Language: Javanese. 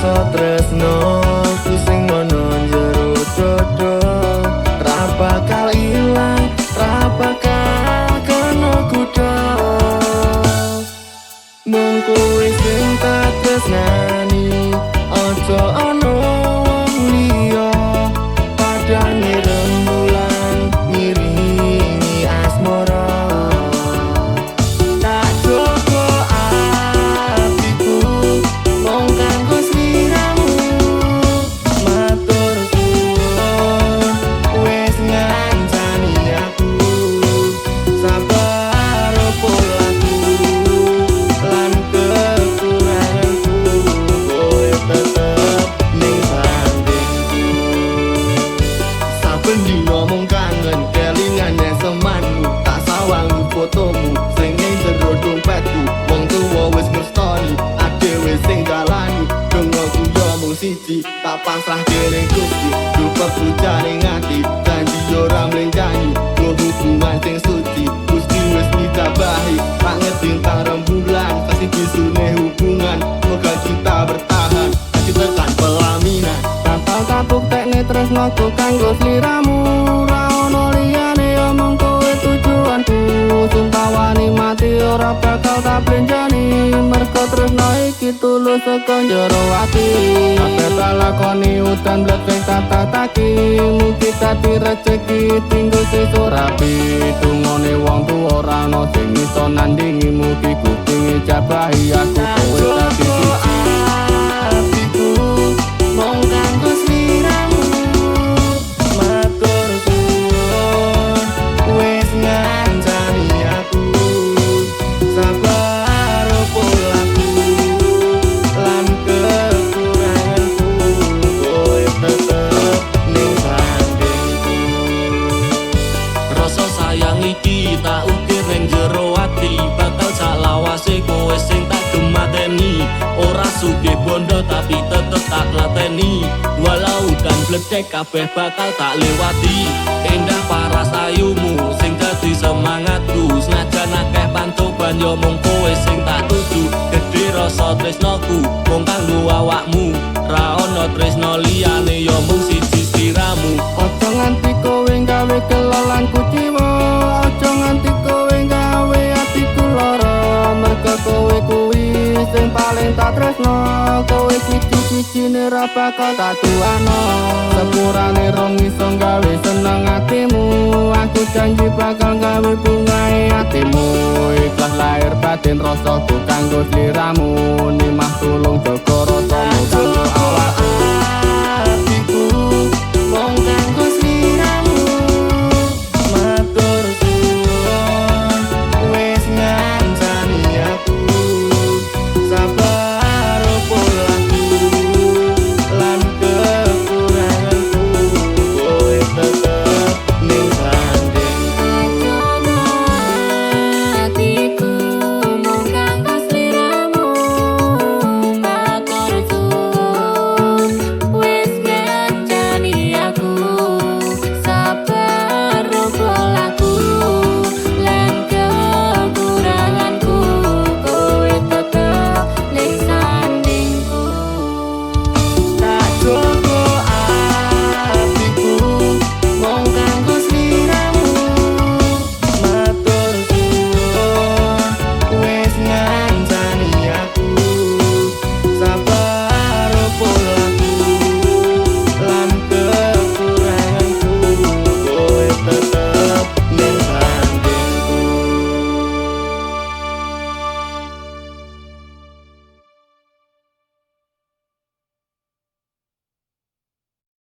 Rasa tresno ku sing ana jero dodo ra bakal ilang, ra bakal kena kutha. Mung kowe sing tak tresnani, aja ana wong liya. Padane rembulan ngiringi asmara. Tak jogo atiku mung kanggo sliramu. Matur suwun wis ngancani aku. Sabar polaku lan kekuranganku, kowe tetep ning sandingku. Saben dina mung kangen kelingan semanmu. Tak sawang fotomu sing ning jero dompetku. Wong tuwa wis ngrestoni, adewe sing dalani. Dongaku yo mung siji, tak pasrahke ning Gusti. Dupa pujane ati, janji ora mlencani. Go hubungan sing suci, Gusti wis ngijabahi. Banget bintang rembulan, kasih bisune hubungan. Moga kita bertahan, kasih tekan pelaminan. Bakal tak buktekne tresnoku kanggo sliramu. Ra ono liyane, omong kowe tujuanku. Sumpah wani mati ora bakal tak blenjani. Mergo tresno iki tulus saka jero ati. Kabeh tak lakoni udan bledek tak tataki. Mugi dadi rejeki tinggo sesuk rabi. Dungane wong tuwa ora ono sing iso nandingi. Mugi Gusti ngijabahi aku kowe dadi siji. Atiku mung kanggo sliramu. Matur suwun wis ngancani aku. Sabar polaku lan kekuranganku, kowe tetep ning sandingku. Rasa sayang iki tak ukir ning jero ati, bakal salawase kowe sing tak gemateni. Ora sugih bondo tapi tetep tak lateni. Walau udan bledek kabeh bakal tak lewati. Endah paras ayumu sing dadi semangatku. Senajan akeh pancoban yo mung kowe sing tak tuju. Gedhe rasa tresnoku mung kanggo awakmu. Ra ono tresno liyane yo mung siji sliramu. Aja nganti kowe gawe gelo lan kuciwa. Aja nganti kowe gawe atiku lara. Mergo kowe kuwi sing paling tak tresno. Kowe siji-sijine ra bakal tak duano. Sepurane rong iso gawe seneng atimu. Aku janji bakal gawe bungae atimu. Ikhlas lahir batin rasaku kanggo sliramu. Nimah tulung jaga.